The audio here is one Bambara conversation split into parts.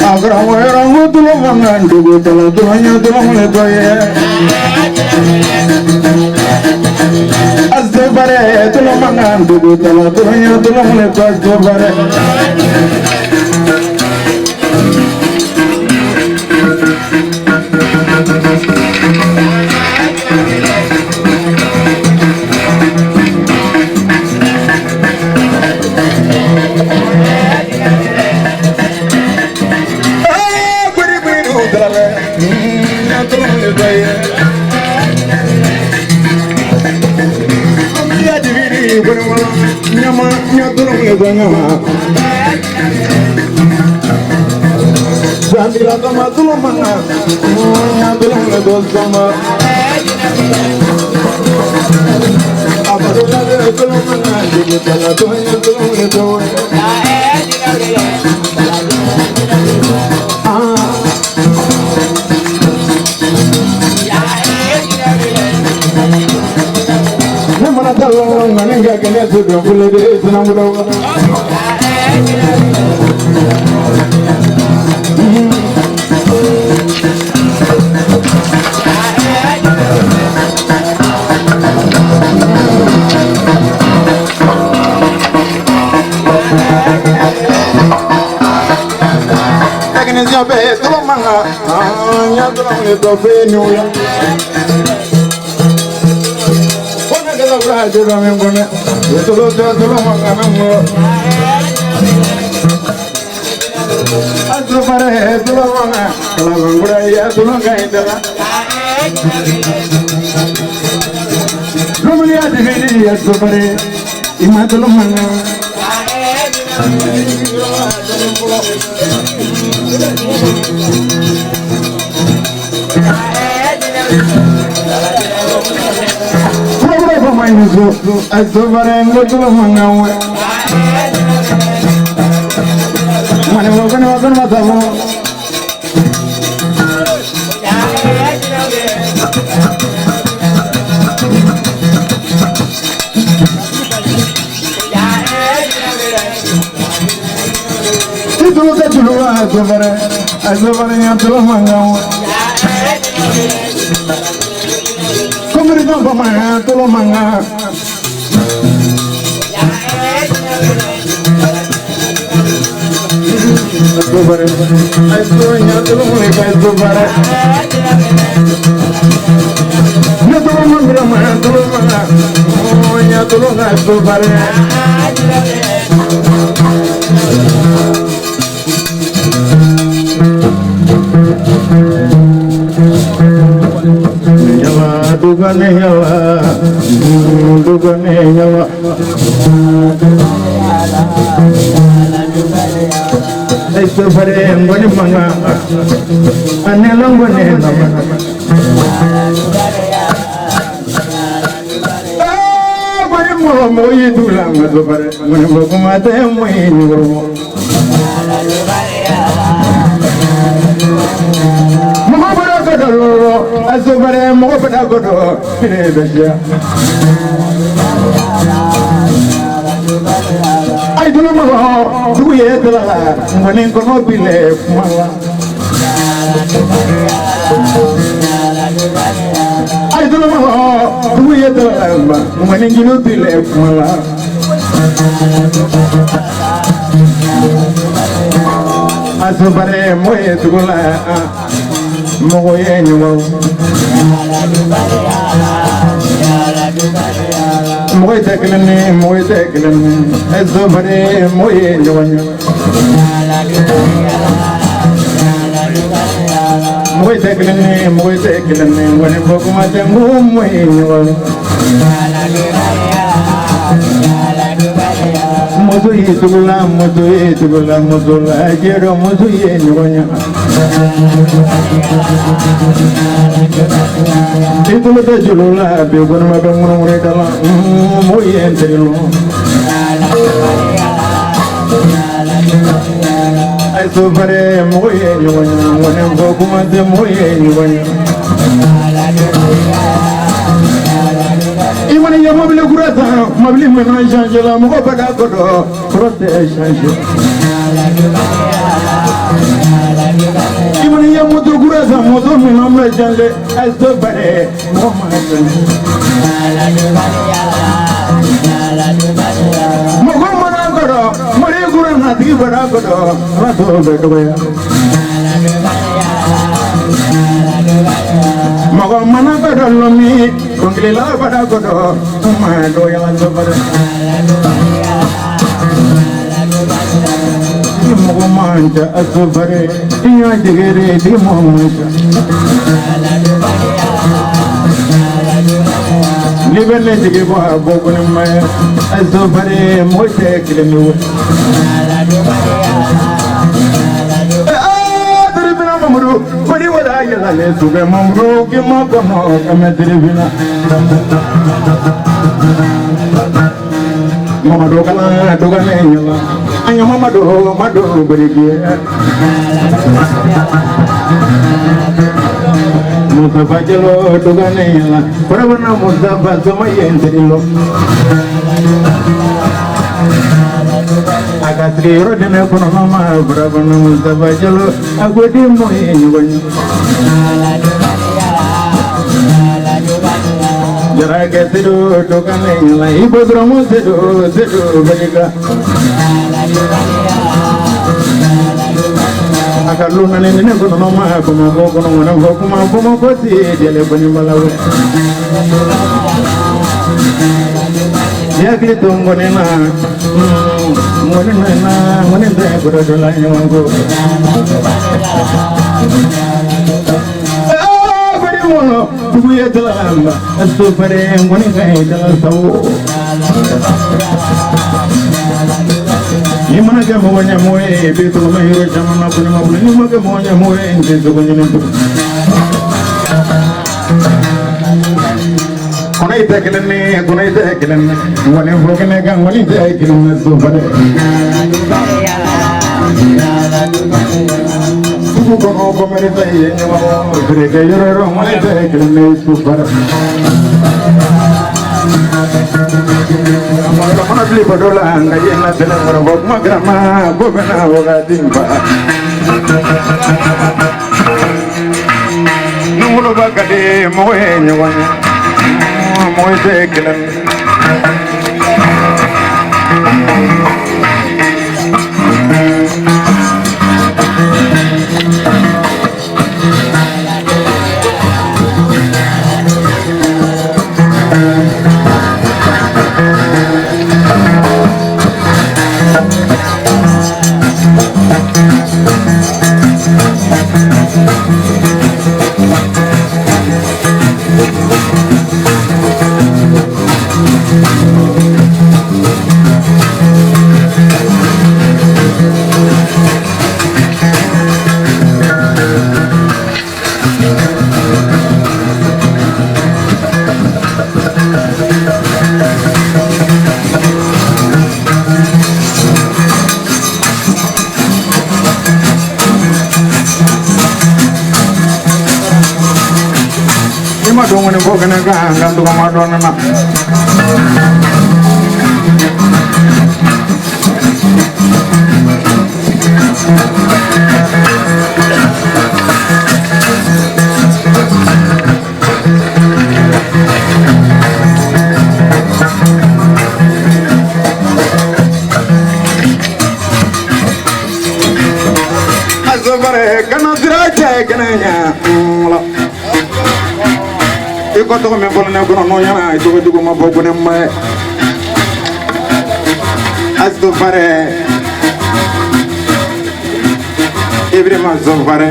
A karamɔgɔ yɔrɔ n ko tulo mankan dugu tala tulo ɲɛ tulo le tɔ ye. Asebare tulo mankan dugu tala tulo ɲɛ tulo le tɔ asebare. Gbiri gbiri dugu tala ɲɛ tulo le tɔ ye. Ya dibiri gbiri ɲama ɲɛ tulo le tɔ ɲama. Sandira kama tulo mankan ɲɛ tulo le tɔ sama. Abadola tulo mankan dugu tala tulo ɲɛ tulo le tɔ ye. Ne mana taa lɔn nka ne ka kɛnɛ to dɔn fɔlɔ de sinankudaw la. Technicien bɛɛ tulo mankan ɲɛ tulo le tɔ fɛ niw la. Ko ne kɛla fura tɛ dɔn min kɔnɔ tulo tɛ tulo mankan mɛ mɔ. Asubare tulo mankan kalabankura ya tulo ka ɲi dala. Dumuni ya dibiri asubare i ma tulo mankan. Fura fɔ ma ɲi so asubare n ko tulo mankan wɛ. Mane mo kone ma kone ma tamo. Titulu tɛ tulu la asubare asubare ɲɛ tulo mankan wɛ. Komirijan fama tulo mankan. Asubare asubare ɲɛ tulo mankan asubare. Ɲɛ tulo mankan ma tulo mankan ɲɛ tulo asubare. Yawa dugane yawa dugane yawa. Asubare ngoni manga anelo ngoni nama. Ngoni mo mo yidula asubare ngoni mo kuma te mo yidula. Mɔgɔ bɔra kodo asubare mɔgɔ bɔra kodo fine bɛ siya. Ay dulu mɔgɔ dugu ye tala la ngɔni kɔnɔ bile kuma la. Ay dulu mɔgɔ dugu ye tala la ngɔni julu bile kuma la. Asubare mɔgɔ ye tugu la mɔgɔ ye ɲuman. Mɔgɔ tɛ kelen ye mɔgɔ tɛ kelen ye asubare mɔgɔ ye ɲɔgɔn ye. Mɔgɔ tɛ kelen ye mɔgɔ tɛ kelen ye ngɔni fɔ kuma tɛ n ko mɔgɔ ye ɲɔgɔn ye. Muso ye tugu la muso ye tugu la muso la jɛrɛ muso ye ɲɔgɔn ye. I tulo tɛ julu la bi kɔnɔma bɛ ŋunuŋunu da la mɔgɔ ye n teri lɔ. Asubare mɔgɔ ye ɲɔgɔn ye ngɔni fɔ kuma tɛ mɔgɔ ye ɲɔgɔn ye. I mana ye mobili kura san mobili minnu change la mɔgɔ bɛ ka ko dɔn kɔrɔ tɛ change. I mana ye moto kura san moto minnu bɛ janle aso bare mɔgɔ ma jɔn. Mɔgɔ mana kɔrɔ mori kura natigi bara kɔrɔ ala t'o bɛɛ dɔgɔya. Mɔgɔ mana kɔrɔ lomi dɔnkilila bara kɔrɔ kuma dɔgɔya aso bare. Mɔgɔ man ca aso bare i y'a jigere di mɔgɔ man ca. Ni bɛ ne jigi bɔ a bɔ ko ni ma ye aso bare mɔgɔ tɛ kelen ye wo. Diribina Mamadu kori wala yɛlɛlen sokɛ Mamadu k'i ma kɔnɔ kɛmɛ diribina. Mamadu kala dɔgɔnin ɲɛna an ye Mamadu Mamadu biriki. Mustafa Jalo dɔgɔnin ɲɛna kɔrɔbana Mustafa soma ye n teri lɔ. A ka sigi yɔrɔ dɛmɛ kɔnɔ ma kɔrɔbana Mustafa Jalo a ko di mɔ ye ɲɔgɔn ye. Jarakɛ Sedu dɔgɔnin ɲɛna i bɔ dɔrɔn Sedu Sedu barika. A ka lu nani ne kɔnɔ ma Bamakɔ kɔnɔ ŋɔnɔ fɔ kuma Bamakɔ ti jɛlɛ bɔnni balawe. I hakili to ŋɔni na ŋɔni na ŋɔni tɛ kɔrɔ dɔ la ɲɔgɔn kɔ. Bari mɔnɔ dugu ye dala aso bare ŋɔni ka ɲi dala sawo. Ni mana kɛ mɔgɔ ɲɛmɔgɔ ye i bɛ tɔgɔma yɔrɔ caman na kɔni ma bolo n'i ma kɛ mɔgɔ ɲɛmɔgɔ ye n tɛ sogo ɲini tugun. Kɔnɔ i tɛ kelen ye kɔnɔ i tɛ kelen ye ŋɔni fɔ kɛnɛ kan ŋɔni tɛ kelen ye so bare. Sugu kɔnɔ kɔmɛrisa ye ɲɔgɔn feere kɛ yɔrɔ yɔrɔ ŋɔni tɛ kelen ye so bare. Mana fili bɔdɔ la nka ye na tɛnɛ kɔrɔ bɔ kuma garama ko bɛ na wagati fa. Nungoloba ka di mɔgɔ ye ɲɔgɔn ye mɔgɔ tɛ kelen ye. Dongoni fo kɛnɛ kan kan dɔgɔma dɔɔnin na. Aso bare kana sira cɛ kɛnɛ ɲɛ. I ko tɔgɔ min fɔlɔ ne kɔnɔ n'o ɲɛna i tɔgɔ jugu ma bɔ ko ne ma ye. Aso bare Ibrahima Sofare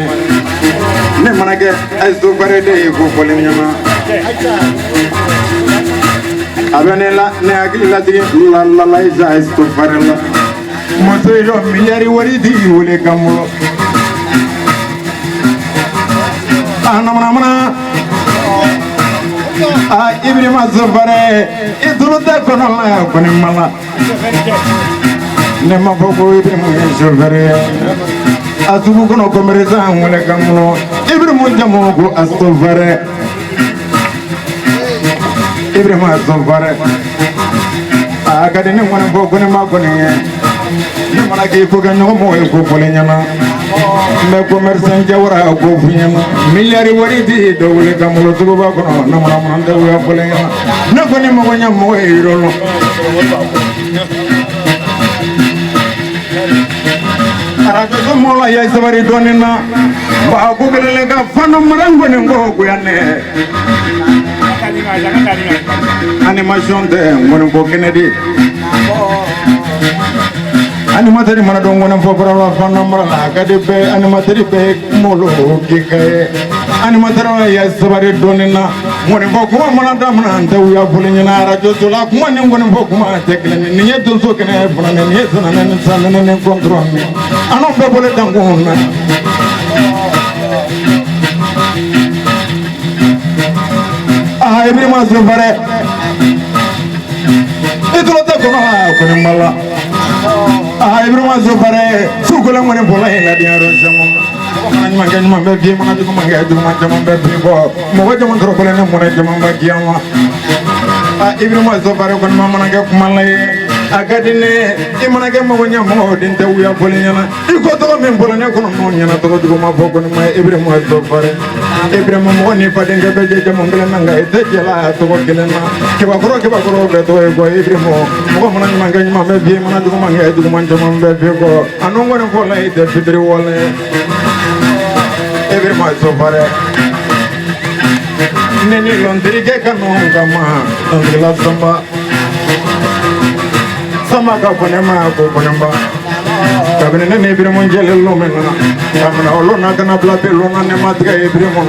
ne mana kɛ Aso bare de ye ko fɔlen ɲɛna. A bɛ ne la ne hakili lajigin la la la Isa Aso bare la. Muso yɔ miliyari wari di wele kan bolo. A namana mana. Ah, Ibrahima Sofare i tulu tɛ kɔnɔ la kɔni ma la. Ne ma fɔ ko Ibrahima ye sofɛrɛ ye. A sugu kɔnɔ kɔmɛrisan wele kan bolo. Ibrahima jamu ko Asofare. Ibrahima Sofare. A ka di ne ŋɔni fɔ ko ne ma kɔni ye. Ne mana k'i ko kɛ ɲɔgɔn mɔgɔ ye ko fɔlen ɲɛna. N bɛ commerçant Jawara ko f'i ɲɛna miliyari wari di dɔ wele ka malo suguba kɔnɔ namana mana tɛ wuya fɔlen ɲɛna ne kɔni mago ɲɛ mɔgɔ ye yɔrɔ la. Arajo mɔgɔ la ya sabari dɔɔnin na ba ko kelen ka fana mara n kɔni ko goya ne animation tɛ ŋɔni fɔ kɛnɛ de animateur mana don ŋɔni fɔ fara la fana mara la a ka di bɛɛ animateur bɛɛ kunkolo k'i ka ye animateur ya sabari dɔɔnin na ŋɔni fɔ kuma mana daminɛ n tɛ wuya fɔli ɲɛna arajo so la kuma ni ŋɔni fɔ kuma tɛ kelen ye nin ye donso kɛnɛ fana nin ye sananɛ ni sanɛnɛ ni kɔntɔrɔn ni an bɛɛ bolo dankun na. Ah, Ibrahima Sofare i tɔrɔ tɛ kɔnɔ a kɔni ma la. Ah, Ibrahima Sofare su kolen kɔni bɔla yen ladiya yɔrɔ caman mɔgɔ mana ɲuman kɛ ɲuman bɛ bi mana juguman kɛ juguman caman bɛ bi bɔ mɔgɔ caman tɔrɔ kolen ne mɔnɛ caman bɛ diyan wa. Ah, Ibrahima Sofare kɔni ma mana kɛ kuma la ye a ka di ne i mana kɛ mɔgɔ ɲɛ mɔgɔ den tɛ wuya fɔli ɲɛna i ko tɔgɔ min bɔra ne kɔnɔ n'o ɲɛna tɔgɔ jugu ma fɔ kɔni ma ye Ibrahima Sofare Ibrahima mɔgɔ ni fadenkɛ bɛɛ jɛ jamu kelen na nka i tɛ jɛla a tɔgɔ kelen na kebakɔrɔ kebakɔrɔ bɛɛ tɔgɔ ye kɔ Ibrahima mɔgɔ mana ɲuman kɛ ɲuman bɛ bi mana juguman kɛ juguman caman bɛ bi kɔ a n'o kɔni fɔ la i tɛ fitiri wale Ibrahima Sofare ne ni lɔnterikɛ kanu kama lɔnterila sanba sama ka fɔ ne ma ko kɔnɛba kabini ne ni Ibrahima jɛlen lon min na kabini o lon na kana bila bi lon na ne ma tigɛ Ibrahima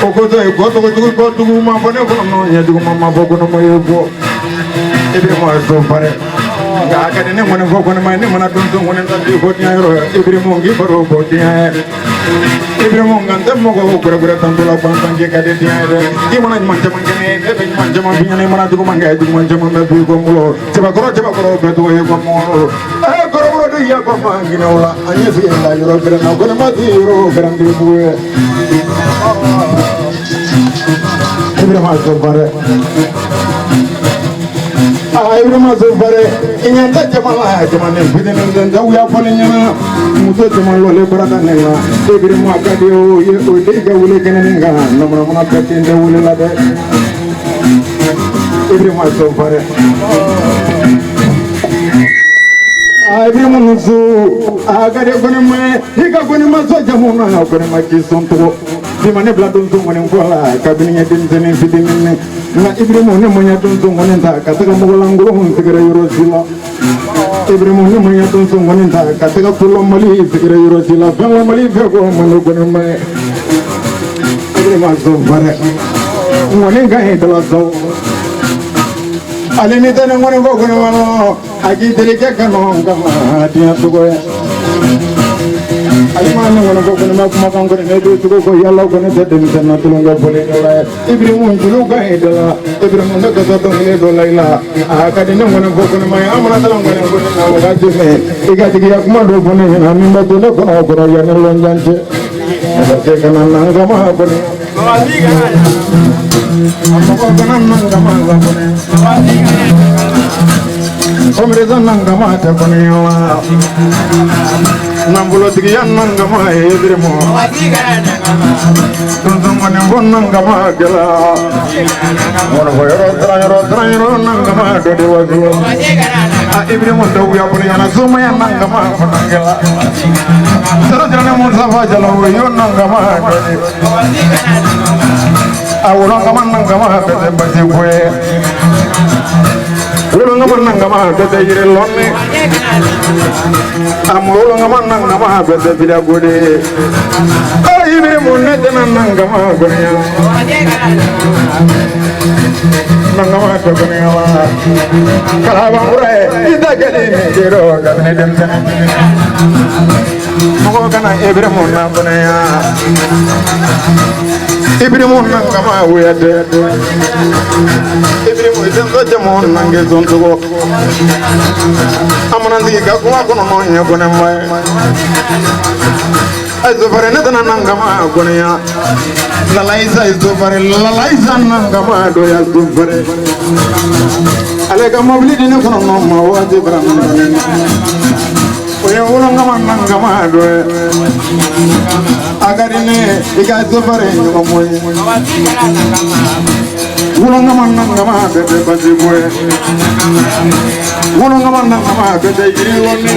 o ko to ye ko tɔgɔ jugu ko jugu ma fɔ ne kɔnɔ n'o ɲɛ jugu ma fɔ kɔnɔ ma ye bɔ Ibrahima Sofare nka a ka di ne kɔni fɔ kɔni ma ne mana donso kɔni ta bi ko diɲɛ yɔrɔ Ibrahima k'i baro bɔ diɲɛ ye Ibrahima nka n tɛ mɔgɔ gɛrɛgɛrɛ tanto la gansan k'i ka di diɲɛ ye dɛ i mana ɲuman caman kɛ ne ye ne bɛ ɲuman caman f'i ɲɛna i mana juguman kɛ juguman caman bɛ b'i kɔ n bolo cɛbakɔrɔ cɛbakɔrɔ bɛɛ tɔgɔ ye ko mɔgɔ ɛ kɔrɔbɔrɔ de yafa ma hinɛ o la an ɲɛ sigi la yɔrɔ gɛrɛ na ko ne ma se yɔrɔ gɛrɛntigi bugu ye Ibrahima Sofare ah Ibrahima Sofare i ɲɛ tɛ jama la jama ni fitinin tɛ n tɛ wuya fɔli ɲɛna muso caman lɔlen bɔra ka ne la Ibrahima ka di o ye o den ka wele kɛnɛ nin kan namanamana bɛɛ den tɛ wele la dɛ Ibrahima Sofare ah Ibrahima muso a ka di kɔni ma ye i ka kɔni ma sɔn jamu na kɔni ma k'i sɔn tɔgɔ bi ma ne bila donso kɔni fɔ la kabini n ye denmisɛnnin fitinin nka Ibrahima ne ma ɲɛ donso kɔni ta ka taga mɔgɔlankolon sɛgɛrɛ yɔrɔ si la Ibrahima ne ma ɲɛ donso kɔni ta ka taga kolon Mali sɛgɛrɛ yɔrɔ si la fɛn ko Mali fɛ ko ma ne kɔni ma ye Ibrahima Sofare ŋɔni ka ɲi dala sawo ale ni tɛ ne ŋɔni fɔ kɔni ma a k'i terikɛ kanu kama diɲɛ tɔgɔ ye ale ma ne ŋɔni fɔ kɔni ma kumakan kɔni ne bɛ cogo ko yala kɔni tɛ denmisɛnnin na tulonkɛ fɔli dɔ la ye Ibrahima jeliw ka ɲi dɔ la Ibrahima ne ka taa dɔnkili dɔ la i la a ka di ne ŋɔni fɔ kɔni ma ye an mana taa ŋɔni fɔ na wagati min i ka jigiya kuma dɔ fɔ ne ɲɛna min bɛ to ne kɔnɔ kɔrɔ yanni lɔnjan cɛ ne ka se ka na nan kama kɔni a mɔgɔ kana nan kama la kɔni Omreza nan kama tɛ kɔni wa nafolotigiya nan kama ye Ibrahima tonton kɔni fɔ nan kama gɛlɛya ŋɔni fɔ yɔrɔ siran yɔrɔ siran yɔrɔ nan kama dɔ de waso a Ibrahima dɔw ya bolo ɲɛna somaya nan kama fana gɛlɛya sɔrɔ jara Mustafa Jalo yo nan kama dɔ de a wolon kama nan kama bɛɛ tɛ basi ko ye wolon kama nan kama bɛɛ tɛ yiri lɔnni a wolon kama nan kama bɛɛ tɛ bida gode a Ibrahima ne tɛna nan kama gɔniya nan kama tɛ gɔniya wa kalabankura ye i tɛ kɛlen min jero kabini denmisɛnnin mɔgɔ kana Ibrahima na gɔniya Ibrahima nan kama wuya tɛ Ibrahima denso jamu nange sɔn tɔgɔ a mana sigi ka kuma kɔnɔ n'o ɲɛ kɔnɛ ma ye ay Sofare ne tɛna nan kama gɔniya Lalaisa Sofare Lalaisa nan kama dɔ ya Sofare ale ka mobili di ne kɔnɔ n'o ma waati bara o ye wolon kama nan kama kama dɔ ye. A ka di ne i ka sefare ɲɔgɔn mɔ ye. Wulongama nangama bɛɛ tɛ basi ko ye. Wulongama nangama bɛɛ tɛ yiri lɔnni.